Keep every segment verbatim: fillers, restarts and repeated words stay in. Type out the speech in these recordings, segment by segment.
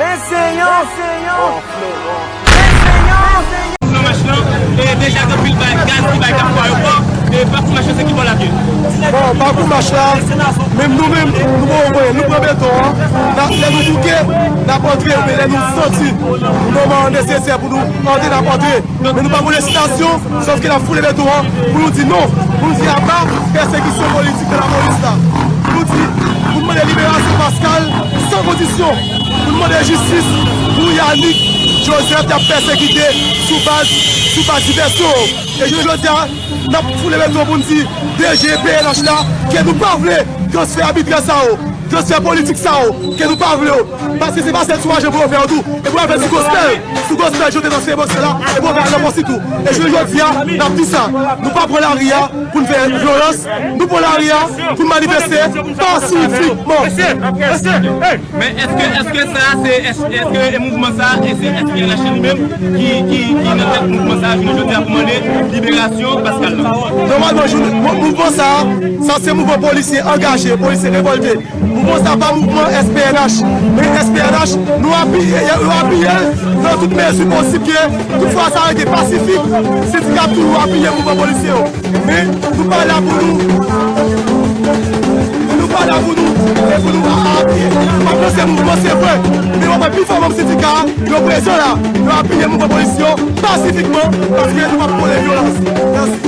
Nan mach lan, e deja gen anpil bay, gaz ki bay k ap fè ayewopò, e pakou mach lan se ki bò l ap ye? Bon, pakou mach la, menm nou menm, nou poko konn, nou pran beton an, n ap, lè nou bouke, n ap antre, oubyen lè nou santi moman an nesesè pou nou antre, n ap antre. Men nou pa gen lesitasyon, sòf ke n ap foule beton an pou nou di non, pou nou di aba pèsekisyon politik de lapolis la. Pou nou di, pou nou mande liberasyon Pascal san kondisyon, pou nou mande jistis pou Yanick Joseph k ap pèsekite sou baz, sou baz divèsyon. E jounen jodi a, n ap foule beton pou nou di D G P N H la ke nou pa vle transfè abitrè sa yo, transfè politik sa yo, ke nou pa vle yo. Paske se pa sèl sou ajan pou yo fè yo tou. E pou yo fè sou gospel. Sou gospel, jan yo te nan selebrasyon la, e pou yo fè nan pòs li tou. E jounen jodi a, n ap di sa. Nou pa pran lari a pou n fè vyolans. Nou pran lari a pou n manifeste pasifikman. Men èske, èske sa se, èske, èske mouvman sa, e se S P N H li menm ki, ki, ki nan tèt mouvman sa jounen jodi a pou mande liberasyon Pascal la? Nòmalman, jou-, mou-, mouvman sa, sa se mouvman polisye angaje, polisye revòlte. Mouvman sa pa mouvman S P N H. Men S P N H, nou apiye, yo apiye l nan tout mezi posib ke, toutfwa sa rete pasifik, sendika ap toujou apiye mouvman polisye yo. Men nou pa la pou nou, nou pa la pou nou, se pou nou a-, apiye. Nou ap lanse mouvman, se vre. Men w ap wè pi fò manm sendika yo prezan la. Yo apiye mouvman polisye yo pasifikman, paske nou p ap tolere vyolans. Mèsi.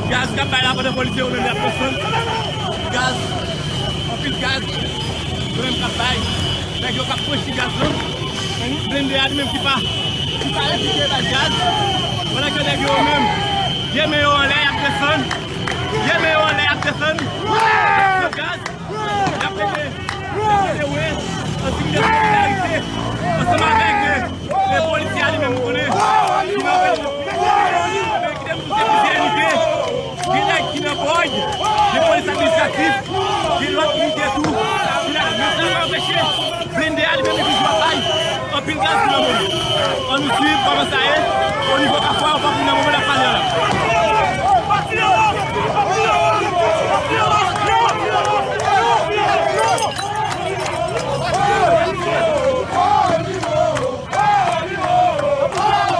Gaz k ap bay la pandan polisye yo menm y ap desann. Gaz, anpil gaz, yo menm k ap bay. Nèg yo k ap franchi gaz lan. Blende a li menm ki pa, ki pa ezite bay gaz. Pandan ke nèg yo menm, ye men yo anlè, y ap desann. Ye men yo anlè, y ap desann. Gaz. N ap plede, n ap plede wè, an siy de solidarite, ansanm avèk, e, polisye a li menm, ou konnen, ki nan, kite m site plizyè inite, gen nèg ki nan Bòy, gen polis administratif, gen lòt inite tou, ki la, men sa pa anpeche blende a li menm li toujou ap bay. Anpil gaz pou nan moman. Ann nou swiv kòman sa ye. O nivo Kafou a, ou pa pou nan moman n ap pale a la.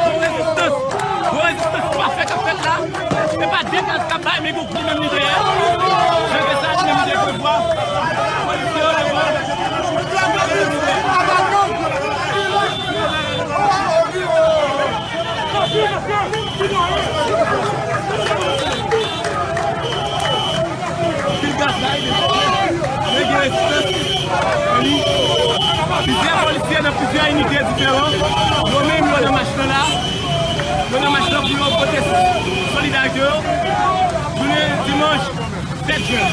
Gwo rezistans, gwo rezistans pa fè k ap fèt la. Se pa de gaz k ap bay, men gon gwo menm li dèyè. Jan ke sa, li menm li te prevwa. Polisye yo devan. Anpil gaz la, e desann. Men gen rezistans. Plizyè polisye nan plizyè inite diferan. Yo menm, yo nan mach lan la. Yo nan mach lan pou yo pote solidarite yo. Jounen dimanch, sèt jen.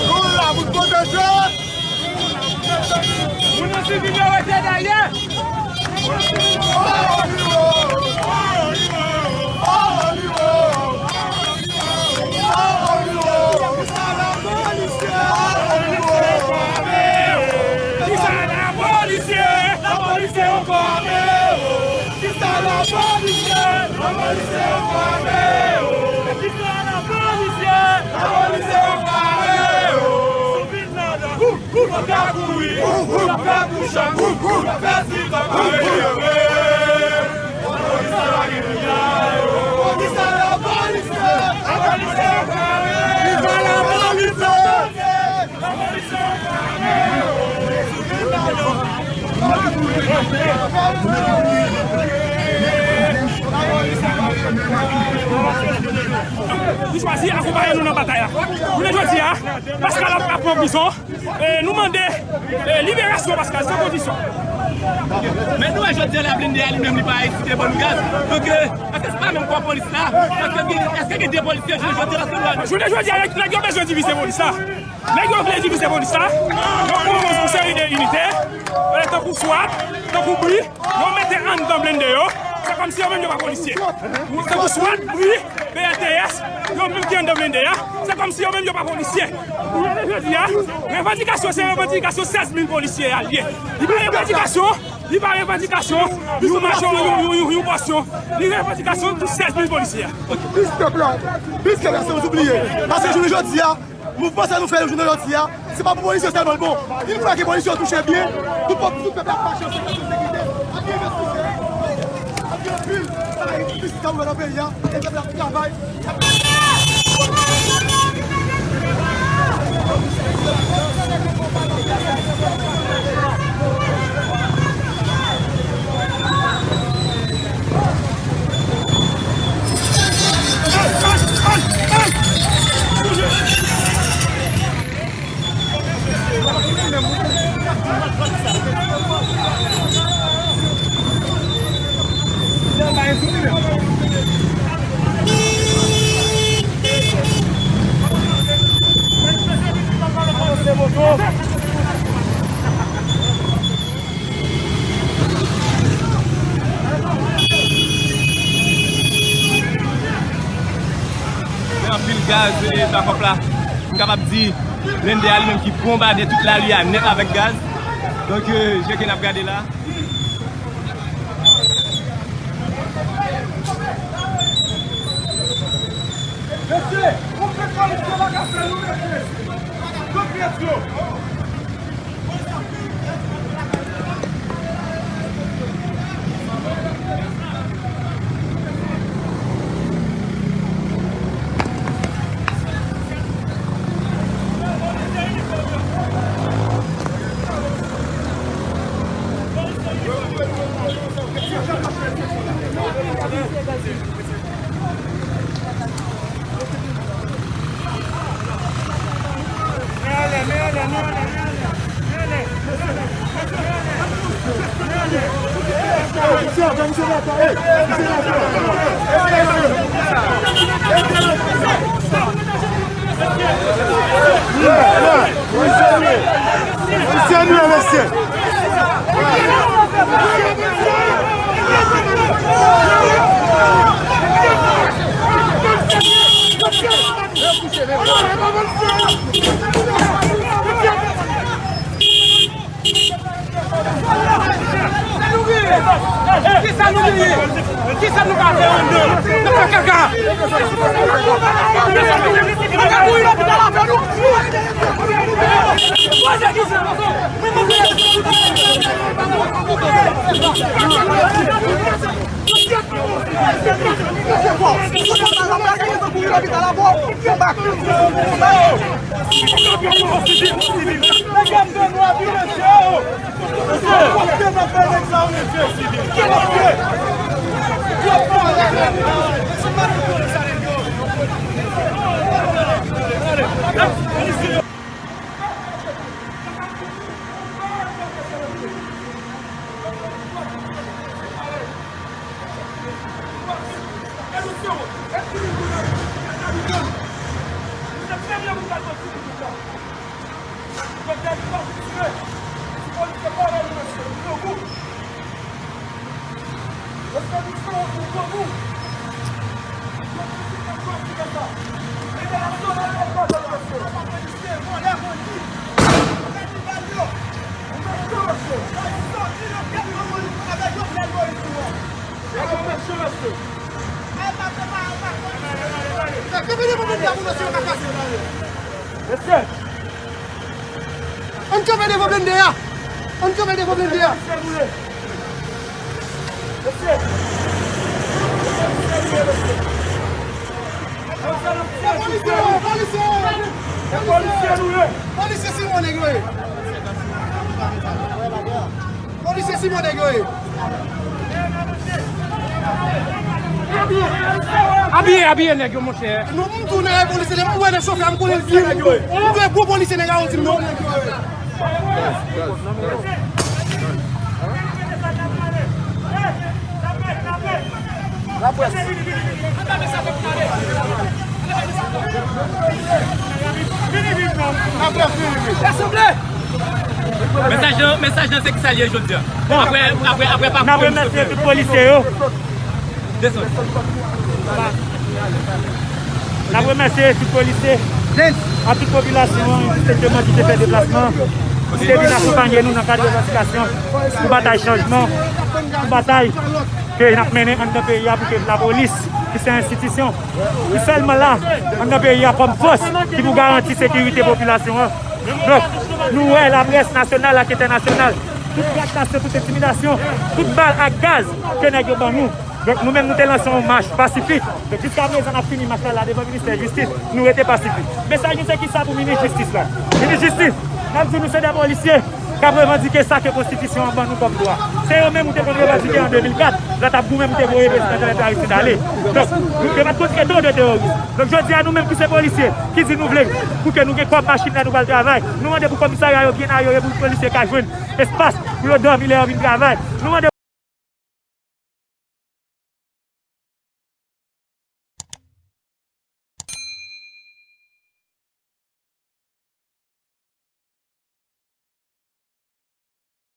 Nou la pou n pwoteje. Moun nan sivil yo rete dèyè. Kisa la polisye? Lapolis se yon kò ame. Kisa la polisye? Lapolis se yon kò ame. Kisa la polisye? Lapolis se yon kò ame. Sou vin ladan. Pou ka kouri, pou ka bouch an, pou ka fè sitan pa reyere. Polis la pa gen piyay. Polis la, lapolis la. Lapolis la, lapolis la. Lapolis la. Nou chwazi akonpaye nou nan batay la. Jounen jodi a, Pascal ap, ap pran prizon. E, nou mande, e, liberasyon Pascal san kondisyon. Men nou wè jodi a la blende a li menm li pa ezite ban nou gaz. Donk, e, èske se pa menm kò polis la? Èske gen, èske gen de polisye jounen jodi a? Jounen jodi a, nèg yo bezwen divize polis la. Nèg yo vle divize polis la. Yo pran yon seri de inite, e, tankou swat, tankou bri, yo mete anndan blende yo. Se kòmsi yo menm yo pa polisye. Tankou swat, bri, B L T S, yo menm ki anndan blende a, se kòmsi yo menm yo pa polisye. Jounen jodi a, revandikasyon se revandikasyon sèz mil polisye a l ye. Li pa revandikasyon, li pa revandikasyon yon majon, yon, yon, yon, yon pòsyon. Li revandikasyon tout sèz mil polisye a. Piske plan, piske la se yon oubliye. Paske jounen jodi a, mouvman sa nou fè jounen jodi a, se pa pou polisye sèlman l bon. Yon fwa ke polisye yo touche byen, tout pèp, tout pèp la ap mache an sekirite, ap gen envestisè, ap gen anpil bagay envesti k ap ouvè nan peyi a, e pèp la ap travay. Gen anpil gaz, e, bakòp la. M kapab di, blende a li menm ki bonbade tout lari a nèt avèk gaz. Donk, e, jan ke n ap gade la. Mesye, koupe polisye bagay nou, mesye. Tout pyès yo. Mesye, nou ye, mesye. Kisa nou genyen? Kisa nou ka fè anndan? N ap fè kaka. Nou ka mouri lopital avè nou. Mesye! Ann kanpe devan blende a! Ann kanpe devan blende a! Se polisye yo, polisye yo! Se polisye nou ye! Polisye Simon nèg yo ye! Polisye Simon nèg yo ye. Abiye, abiye nèg yo, monchè. Nou, m tou nan revolisyon, m wè nan chofè, m konnen l vye nèg yo ye. M wè gwo polisye nèg yo di m non. Laprès. Laprès, vini, vini. Mesaj nan, mesaj nan se ki sa l ye jodi a. Bon, apre, apre, apre pa. N ap remèsye tout polisye yo. Desann. N ap remèsye tout polisye, ak tout popilasyon an, endistenkteman ki te fè deplasman, ki te vin akonpanye nou nan kad revandikasyon, pou batay chanjman, pou batay ke n ap mennen anndan peyi a pou ke lapolis, ki se enstitisyon ki sèlman la anndan peyi a kòm fòs ki pou garanti sekirite popilasyon an. Donk, nou wè laprès nasyonal ak entènasyonal, tout gradasyon, tout entimidasyon, tout bal ak gaz ke nèg yo ban nou. Donk, nou menm, nou te lanse yon mach pasifik. Donk, jiska prezan, n ap fini mach la, la devan ministè jistis, nou rete pasifik. Mesaj nou se kisa pou minis jistis la? Minis jistis, n ap di nou se de polisye k ap revandike sa ke konstitisyon an ban nou kòm dwa. Se yo menm ou te konn revandike an de mil kat, lè t ap goumen pou te voye prezidan Jovenel Aristide ale. Donk, yo pa t konn trete w de teworis. Donk, jodi a, nou menm ki se polisye, ki di nou vle pou ke nou gen kòb machin lè nou pral travay, nou mande pou kòmisarya yo byen ayore, pou polisye ka jwenn espas pou yo dòmi lè yo vin travay. Nou mande